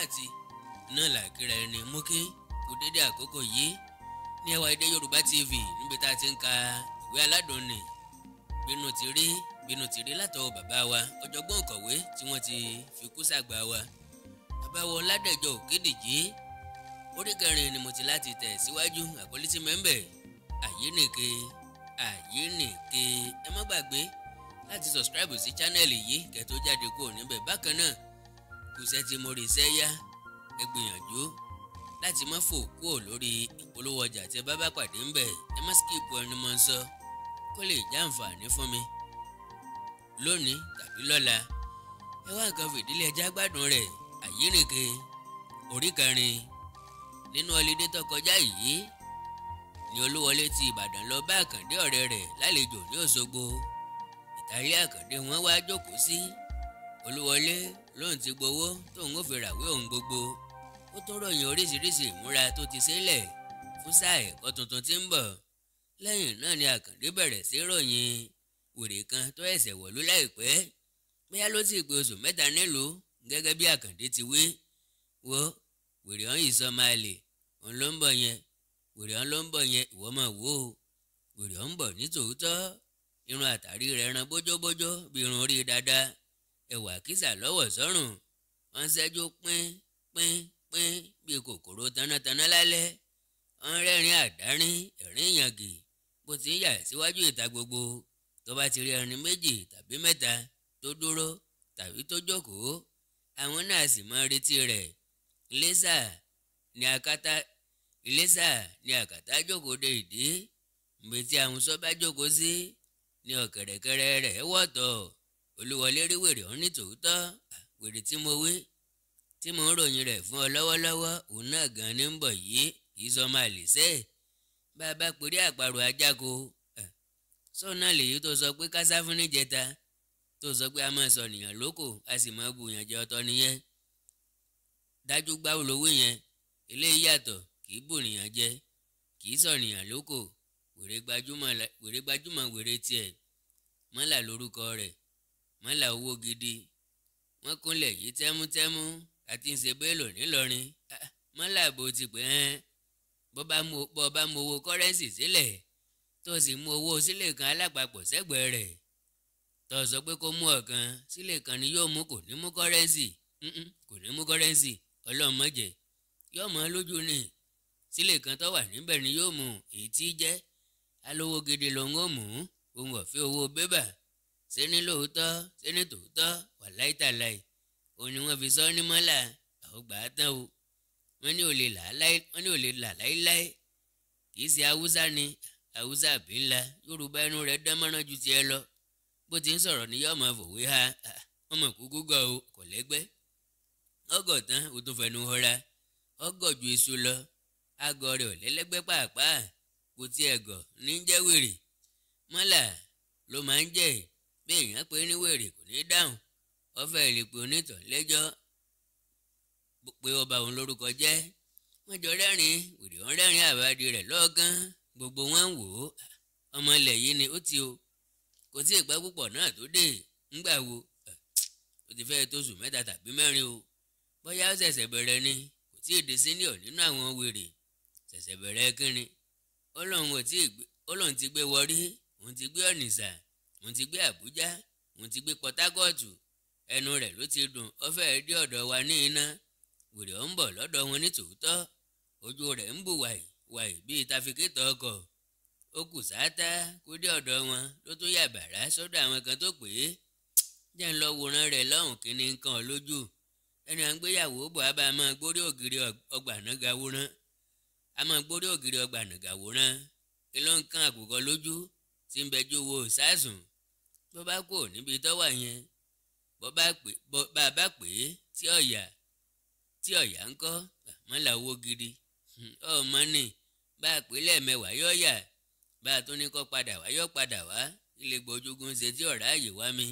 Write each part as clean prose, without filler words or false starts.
Àti náà làkìrà ẹni mú kí kú dédé àkókò yìí ní Ẹwà Èdè Yorùbá TV, níbi tá a ti ń ka ìwé aládùn ni Bínú Ti Rí, Bínú Ti Rí, látọwọ́ bàbá wa ọ̀jọ̀gbọ́n ọ̀kọ̀wé tí wọ́n ti fi kú sàgbà wa, bàbá wa Ọládẹ̀jọ Òkèdìjì. Orí kẹrin ni mo ti láti tẹ̀ síwájú. Àkọlé tí mẹ́ńbẹ̀, Àyínìke, Àyínìke. Ẹ má gbàgbé láti subscribe sí channel yìí kẹ́ tó jáde kúrò níbẹ̀. Bákan náà, kùsẹ́ tí mo rí sẹ́yà, ẹ gbìyànjú láti má fò kúrò lórí ìpolówó ọjà tí ẹ bá bá pàdé ńbẹ̀. Ẹ má skip ẹni mọ́ ń sọ kó lè já àǹfààní fún mi lónìí tàbí lọ́la. Ẹ wá nǹkan fìdílé, ẹjá gbádùn rẹ̀. Àyínìke, orí kẹrin. Nínú holiday tó kọjá yìí ni Olúwọlé ti Ìbàdàn lọ bá Àkàndé ọ̀rẹ́ rẹ̀ lálejò ní Òṣogbo. Ìtàlẹ́ Àkàndé wọn wá jókòó sí. Olúwọlé lóun ti gbowó tóun ó fi ràwé òun gbogbo. Ó tún ròyìn oríṣiríṣi ìmúra tó ti sílẹ̀ fún sáà ẹ̀kọ́ tuntun tí ń bọ̀. Lẹ́yìn náà ni Àkàndé bẹ̀rẹ̀ sí ròyìn wèrè kan tó ẹ̀sẹ̀ wọ̀lú láìpẹ́, bóyá ló sì pé oṣù 3 nílùú gẹ́gẹ́ bí Àkàndé ti wí. Wo wèrè ọ̀hún yìí, sọ máa lè òun ló ń bọ̀ yẹn, wèrè ọ̀hún ló ń bọ̀ yẹn, ìwọ máa wò ó. Wèrè ọ̀hún bọ̀ ní tòótọ́. Irun àtàrí rẹ̀ ran bójóbójó bí irun orí dáadáa, ẹ̀wà kìsà lọ́wọ́ sọ́rùn, wọ́n ń ṣẹ́jú pín pín pín bí kòkòrò tanátaná lálẹ́. Wọ́n rẹ́rìn àdárín, ẹ̀rín ìyàngì, bó ti ń yà síwájú ìta gbogbo. Tó bá ti rí ẹni méjì tàbí mẹ́ta tó dúró tàbí tó jókòó, àwọn náà sì máa retí rẹ̀. Iléṣà ní akátá, Iléṣà ní àkàtà jókòó de ìdí ìgbé tí àwọn sọ bá jókòó sí ní ọ̀kẹ̀rẹ̀kẹ̀rẹ̀ rẹ̀ wọ̀tọ̀. Olúwọlé rí wèrè ọ̀hún ní tòótọ́. Wèrè tí mo wí tí mo ń ròyìn rẹ̀ fún ọ lọ́wọ́lọ́wọ́, òun náà gan ni ń bọ̀ yìí, kì í sọ máa lè ṣe é. Bá a bá perí àparò ajáko sọ́nà lèyí tó sọ pé kásá fún níjẹta, tó sọ pé a máa sọ nìyàn lóko, a sì máa bùyàn jẹ, ọ̀tọ̀ nìyẹn. Dájú gbáwó lówó yẹn, eléyìí yàtọ̀, kì í bùnìyàn jẹ, kì í sọ̀nìyàn lóko. Wèrè gbajúmọ̀, wèrè gbajúmọ̀, wèrè tiẹ̀ Mọ́là lórúkọ rẹ̀, Mọ́là owó gidi. Wọ́n kúnlẹ̀ yìí tẹ́mútẹ́mú àti ń ṣe bélò nílọrin. Mọ́là bó ti pè ẹ́, bó bá mú owó currency sílẹ̀, tó sì mú owó sílẹ̀ kan alápapọ̀ sẹ́gbẹ̀ẹ́ rẹ̀, tó sọ pé kó mú ọ̀kan, sílẹ̀ kan ni yóò mú, kò ní mú currency, kò ní mú currency. Ọlọ́run má jẹ́ yóò mọ́ lójú ni. Sílẹ̀ kan tó wà níbẹ̀ ni yóò mú. Èyí tí jẹ́ alówó gidi lòun ó mú, òun ọ̀fẹ́ owó bébà. Ṣé ní lóòótọ́, ṣé ní tòótọ́, wàláìtàláì, òun ni wọ́n fi sọ ní Mọ́là. Àwọn gbà á tán o. Wọ́n ní ò lè là láí, wọ́n ní ò lè là láíláí. Kì í ṣe Haúsá ni, Haúsá àbí ńlá, Yorùbá ẹnu rẹ̀ dán mọ́rán ju tiẹ̀ lọ. Bó ti ń sọ̀rọ̀ ní yóò máa fòwe ha. Wọ́n mọ̀ kúkú gọ̀ o, kò lẹ́gbẹ́. Ọgọ̀ tán, o tún fẹnu họra. Ọgọ̀ ju iṣu lọ. Àgọ̀ rẹ̀ ò lẹ́lẹ́gbẹ́ pàápàá. Kò tiẹ̀ gọ̀ ní jẹ́ wèrè. Mọ́là ló máa ń jẹ́. Bí èèyàn pé ní wèrè, kò ní dáhùn. Ó fẹ́ lè pe onítàn lẹ́jọ́ pé ó bà òun lórúkọ jẹ́. Wọ́n jọ rẹ́rìn, wèrè ọ̀hún rẹ́rìn àbádì rẹ̀ lọ́ọ̀kan. Gbogbo wọn ń wò ó. Ọmọ ilẹ̀ yìí ni ó ti o. Kò tí ì pẹ́ púpọ̀ náà tó dé. Ńgbà wo? Ó ti fẹ́ tó oṣù 3 tàbí 4 o. Bóyá ó ṣẹ̀ṣẹ̀ bẹ̀rẹ̀ ni, kò tí ì di senior nínú àwọn wèrè. Ṣẹ̀ṣẹ̀ bẹ̀rẹ̀ kínni? Ó lóun ò tí ì gbé, ó lóun ti gbé Warri, òun ti gbé Ọ̀nìṣà, òun ti gbé Àbújá, òun ti gbé Port Harcourt. Ẹnu rẹ̀ ló ti dùn, ó fẹ́ dé ọ̀dọ̀ wa ní iná. Wèrè ọ̀ ń bọ̀ lọ́dọ̀ wọn ní tòótọ́. Ojú rẹ̀ ń bù wàì wàì bíi tafikítọ̀ ọkọ̀. Ó kù sáátá kó dé ọ̀dọ̀ wọn ló tún yà bàrá sọ́dọ̀ àwọn kan tó pè é. Jẹ́ ń lọ wòran rẹ̀ lọ́hùn, kíní nǹkan lójú. Ẹni à ń gbéyàwó bọ̀ á bá a máa gbórí ògiri ọgbà náà wòran. A máa gbórí ògiri ọgbà nàgà wòran. Kí ló ń kan àkùkọ lójú tí ń bẹjú wo sásùn? Bó bá kú níbi tó wà yẹn, bó bá pè, bó bá bá pè é tí ọ̀yà, tí ọ̀yà ń kọ́, Mọ́là owó gidi. Ọmọ ni bá a pè lẹ́ẹ̀mẹwàá yọ̀ yà, bá a tún ní kó padà wá yọ̀ padà wá. Ilé gbojúgun ṣe tí ọ̀rá àyè wá mi.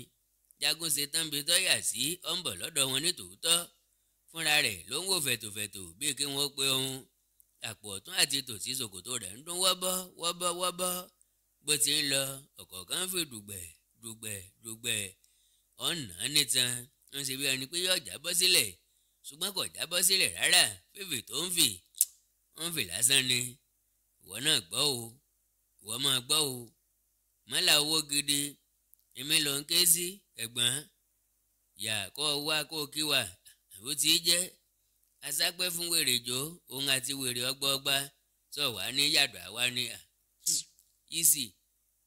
Jagun ṣe tán bí tó yà sí, ó ń bọ̀ lọ́dọ̀ wọn ní tòótọ́. Fúnra rẹ̀ ló ń wò fẹ̀tòfẹ̀tò bíi kí wọ́n pe òun. Àpò ọ̀tún àti tòsí ṣòkòtò rẹ̀ ń dún wọ́bọ́ wọ́bọ́ wọ́bọ́. Bó ti ń lọ, ọ̀kọ̀ọ̀kan fi dùgbẹ̀ dùgbẹ̀ dùgbẹ̀. Ọ̀nà nítan ń ṣe bí ẹni pé yóò jábọ́ sílẹ̀. Ṣùgbọ́n kò jábọ́ sílẹ̀ rárá. Fífì tó ń fì ń fì lásán ni. Ìwọ náà gbọ́ o, ìwọ máa gbọ́ o. Mọ́là owó gidi èmi ló ń ké sí ẹ̀gbọ́n. Yà kó wá kó kí wà àbó tí í jẹ́. Asápẹ́ fún wèrè jó òun àti wèrè ọgbọ́ọgba sọ wá ní yàdọ̀ àwa ní easy.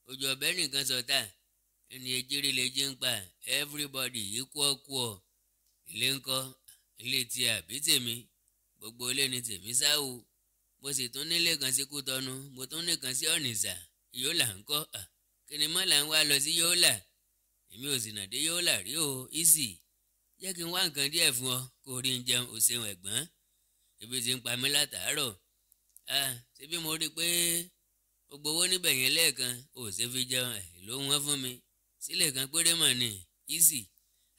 Ojú ọbẹ̀ nìkan sọ̀tà ẹni ejere lè jẹ́ ń pa everybody yìí kú ọ kú ọ. Ilé ńkọ́, ilé tí àbí tèmi, gbogbo ilé ni tèmi sá o. Mo sì tún nílé kan sí Kútọ́nù, mo tún ní kan sí Ọ̀nìṣà. Yólà ńkọ́, kí ni mọ́ là ń wá lọ sí Yólà? Èmi ò sì nà dé Yólà rí o. Easy, jẹ́ kí n wá nǹkan díẹ̀ fún ọ kó rí ń jẹun. O ṣeun ẹ̀gbọ́n, ebi ti ń pa mí látàárọ̀. Ṣé bí mo rí i pé gbogbo owó níbẹ̀ yẹn lẹ́ẹ̀kan ò ṣe fi jẹun ẹ̀ ló wọ́n fún mi sílẹ̀ kan péré mọ̀ ní. Easy,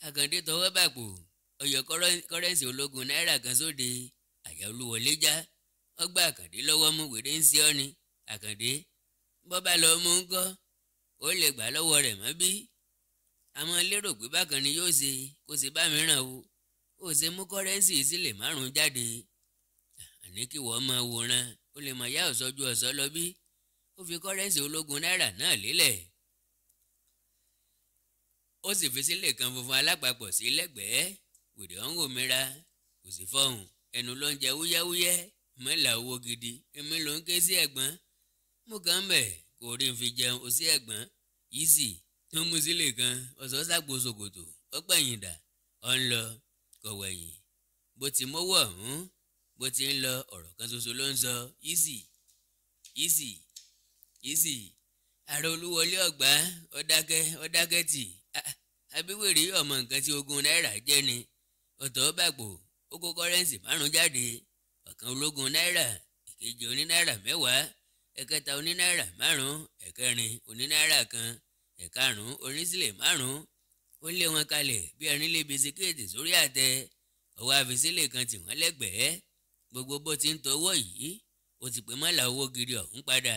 Àkàndé tọwọ́ bàpò ọyọ currency ológun náírà kan sóde. Àyà Olúwọlé já, ọgbà Àkàndé lọ́wọ́ mú. Wèrè ń ṣe ọ́ ni Àkàndé, bọ́ bá lọ mú ń kọ́ ó lè gbà lọ́wọ́ rẹ̀ mọ́ bí àwọn lérò pé bákan ni yóò ṣe kó ṣe bá mìíràn o. Ó ṣe mú currency sílẹ̀ 5 jáde, àní kí wọ́n máa wòran, ó lè máa yá ọ̀sọ́jú ọ̀sọ́ lọ bí. Ó fi currency ológun náírà náà lélẹ̀, ó sì fi sílẹ̀ kan funfun alápapọ̀ sí lẹ́gbẹ̀ẹ́. Wèrè ọ̀hún òmìnira kò sì fọhùn, ẹnu ló ń jẹ wúyẹ́wúyẹ́. Mọ́là owó gidi èmi ló ń ké sí ẹ̀gbọ́n, mú kàn bẹ̀ kò rí n fi jẹun. Ó sí ẹ̀gbọ́n. Easy tó mú sílẹ̀ kan ọ̀sọ́ sàpò ṣòkòtò, ó pẹ̀yìn dà, ó ń lọ kọ̀wẹ̀yìn. Bó ti mówó ọ̀hún, bó ti ń lọ, ọ̀rọ̀ kan ṣoṣo ló ń sọ: easy, easy, easy. Ààrẹ Olúwọlé ọ̀gbá, ọ̀dákẹ́ ọ̀dákẹ́ tì. Àbíwèrè ọmọ nǹkan tí ogún náírà jẹ́ ni. Ọ̀tọ̀ bàpò, ó kó currency 5 jáde: ọ̀kan ológun náírà, ìkejì oní náírà 10, ẹ̀kẹta oní náírà 5, ẹ̀kẹrin oní náírà 1, ẹ̀karùn-ún onísílẹ̀ 5. Ó lé wọn kalẹ̀ bí ẹni lé bisikíìtì sórí àtẹ. Ọwọ́ àfisílẹ̀ kan tì wọ́n lẹ́gbẹ̀ẹ́. Gbogbo bó ti ń tọwọ́ yìí, ó ti pè mọ́là owó gidi ọ̀hún padà.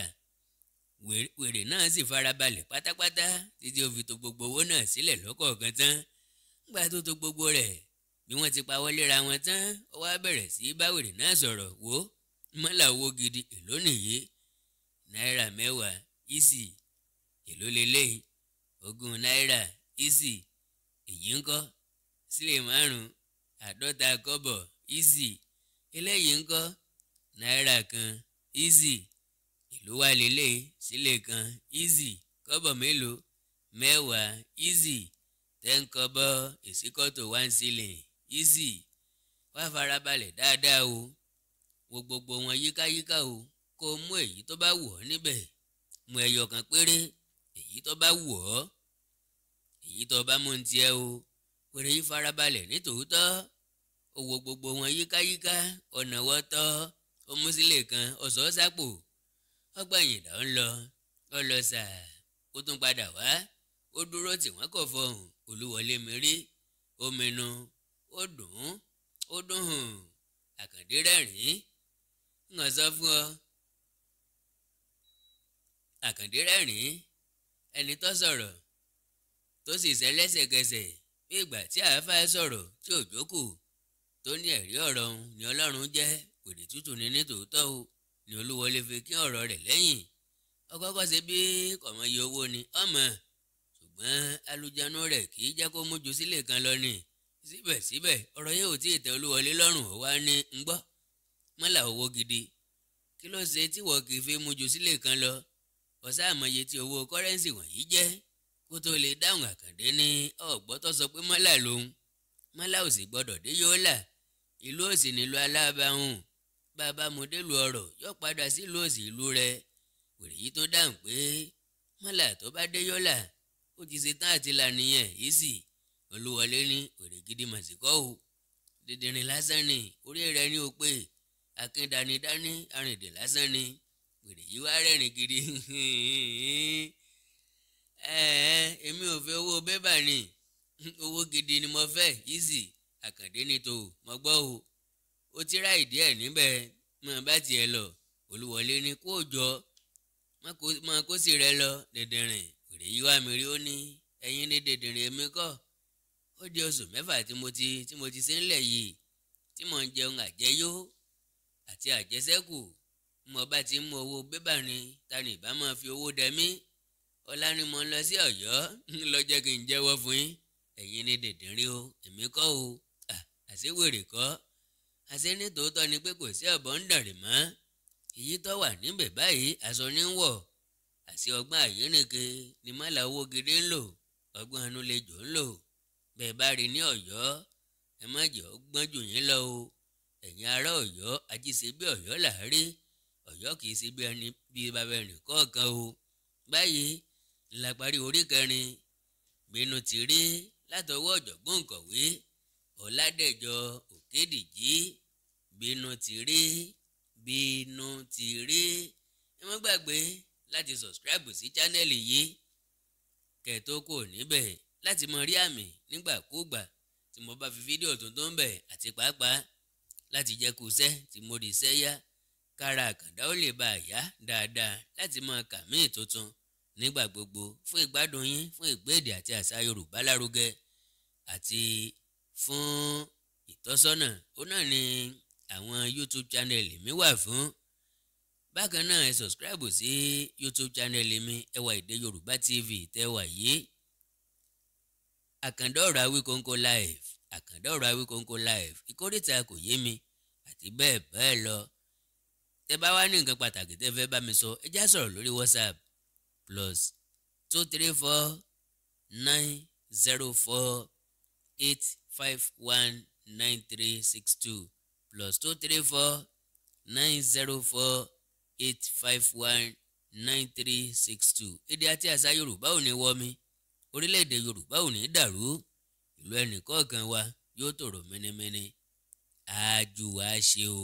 Wèrè náà sì farabalẹ̀ pátápátá títí ó fi tò gbogbo owó náà sílẹ̀ lọ́kọ̀ọ̀kan tán. Nígbà tó tò gbogbo rẹ̀ bí wọ́n ti pawọ́ léra wọn tán, ó wá bẹ̀rẹ̀ sí bá wèrè náà sọ̀rọ̀. Wò mọ́là owó gidi, èló nìyí? Náírà 10. Easy, èló leléyìí? 20 náírà. Easy, èyí ńkọ́? Sílẹ̀ 5, 50 kọ́bọ̀. Easy, eléyìí ńkọ́? Náírà 1. Easy, èló wà lélẹ̀? Sílẹ̀ 1. Easy, kọ́bọ̀ mélòó? 10. Easy, 10 kọ́bọ̀ ìsíkọ́tò 1 sílẹ̀. Easy, wá farabalẹ̀ dáadáa o, wo gbogbo wọn yíkáyíká o, kó o mú èyí tó bá wù ọ́ níbẹ̀. Mú ẹyọ kan péré, èyí tó bá wù ọ́, èyí tó bá mú ń tiẹ̀ o. Wèrè yìí farabalẹ̀ nítòótọ́, ó wo gbogbo wọn yíkáyíká, ọ̀nà wọ́tọ́, ó mú sílẹ̀ kan ọ̀sọ́ sápò. Ọgbẹ̀yìn dà, ń lọ, ó lọ sàá, ó tún padà wá, ó dúró tí wọ́n kò fọhùn. Olúwọlé mi rí ó mẹnu, ó dùn ún, ó dùn hùn. Àkàndé rẹ́rìn-ín, ń sọ fún ọ. Àkàndé rẹ́rìn-ín, ẹni tó sọ̀rọ̀ tó sì ṣe lẹ́sẹ̀kẹsẹ̀ bí ìgbà tí àáfàá sọ̀rọ̀ tí ò jókòó tó ní ẹ̀rí ọ̀rọ̀ òun ni Ọlọ́run jẹ́. Wèrè tútù ní nítòótọ́ o ní Olúwọlé fi kí ọ̀rọ̀ rẹ̀ lẹ́yìn. Ọkọ́kọ́ ṣe bí kọ̀mọ́ iye owó ni ọmọ, ṣùgbọ́n alùjánu rẹ̀ kì í jẹ́ kó mójú sílẹ̀ kan lọ ni. Síbẹ̀síbẹ̀ ọ̀rọ̀ yóò tí ì tẹ́ Olúwọlé lọ́rùn. Ó wá ní ń gbọ́, mọ́là owó gidi, kí ló ṣe tí wọ́n kì í fi mójú sílẹ̀ kan lọ? Ọ̀sá àmọye tí owó currency wọ̀nyí jẹ́. Kó tó lè dáhùn, Àkàndé ní ọ̀gbọ́ tó sọ pé mọ́là lòun, mọ́là ò sì gbọ́dọ̀ dé Yólà, ìlú òsì nílùú alábàáhùn. Bàbá mo délùú ọ̀rọ̀ yóò padà sílùú òsì ìlú rẹ̀. Wèrè yìí tó dáhùn pé mọ́là tó bá dé Yólà, ó ti ṣe tán àti là nìyẹn. Yìí sì Olúwọlé ní wèrè gidi màsíkọ́ o, dídìrín lásán ni, orí rẹ̀ ní o pé akíndanidání arìndìn lásán ni. Wèrè yìí wá rẹ́rìn gidi. Èmi ò fẹ́ owó bébà ni, owó gidi ni mo fẹ́. Easy, Àkàndé ní tó mo gbọ́ o, ó ti rà ìdí ẹ̀ níbẹ̀, mọ̀ bá tiẹ̀ lọ. Olúwọlé ní kó jọ mọ kó sì rẹ lọ dẹ̀dẹ̀rìn. Wèrè yìí wá mi rí, ó ní ẹ̀yin ní dẹ̀dẹ̀rìn, èmi kọ́. Ó di oṣù 6 tí mo ti ṣe ńlẹ̀ yìí. Tí mò ń jẹun àjẹyó àti àjẹsẹ́kù, mo bá ti ń mú owó bébà ni, ta ni ìbá máa fi owó dẹ mí? Ọ̀la ni mo ń lọ sí Ọ̀yọ́, lọ jẹ́ kí n jẹ́wọ́ fún yín. Ẹ̀yin ni dìndìnrín o, èmi kọ́ o. Àṣé wèrè kọ́? Àṣé ní tòótọ́ ni pé kò sí ọ̀bọ ń dànrè mọ́? Èyí tó wà níbẹ̀ báyìí, aṣọ ní ń wọ̀. Àṣé ọgbọ́n àyínnìke ni mọ́là owó gidi ń lò, ọgbọ́n anú lejò ń lò. Bẹ́ẹ̀ bá rí ní Ọ̀yọ́, ẹ má jẹ́ ó gbọ́n jù yín lọ o. Ẹ̀yin ará Ọ̀yọ́, ajíṣe bí Ọ̀yọ́ là á rí. Ọ̀yọ́ kì í ṣe bí ẹni bí bàbá ẹnì kọ̀ọ̀kan o. Báyìí ńlá parí orí kẹrin Bínú ti rí látọwọ́ ọ̀jọ̀gbọ́n òǹkọ̀wé Ọ̀làdẹ̀jọ Òkèdìjì. Bínú ti rí, Bínú ti rí. Ẹ má gbàgbé láti subscribe sí channel yìí kẹ́ ẹ tó kù níbẹ̀, láti mọ rí àmì nígbàkúùgbà tí mo bá fi fídíò tuntun bẹ̀, àti pàápàá láti jẹ́ kó sẹ́ tí mo rí iṣẹ́ yá, kára àkàndá ó lè bá a yá dáadáa láti máa kà míì tuntun nígbà gbogbo, fún ìgbádùn yín, fún ìgbéèdè àti àṣà Yorùbá lárugẹ, àti fún ìtọ́sọ́nà. Ó náà ni àwọn YouTube channel mi wà fún. Bákan náà, ẹ subscribe sí YouTube channel mi, Ẹwà Èdè Yorùbá TV tẹ́ wà yìí, Àkàndá Ọ̀rọ̀ Awíkonko Live, Àkàndá Ọ̀rọ̀ Awíkonko Live, Ìkórìtà Kò Yé Mi, àti bẹ́ẹ̀ bẹ́ẹ̀ lọ. Tẹ́ bá wá ní nǹkan pàtàkì tẹ́ fẹ́ bá mi sọ, ẹ já sọ̀rọ̀ lórí WhatsApp, +234 904 851 9362, +234 904 851 9362. Èdè àti àṣà Yorùbá ò ní wọ́ mi, orílẹ̀-èdè Yorùbá ò ní dàrú, ìlú ẹnì kọ̀ọ̀kan wa yóò tòrò mẹ́nẹ́mẹ́nẹ́. Àjù wá ṣe o.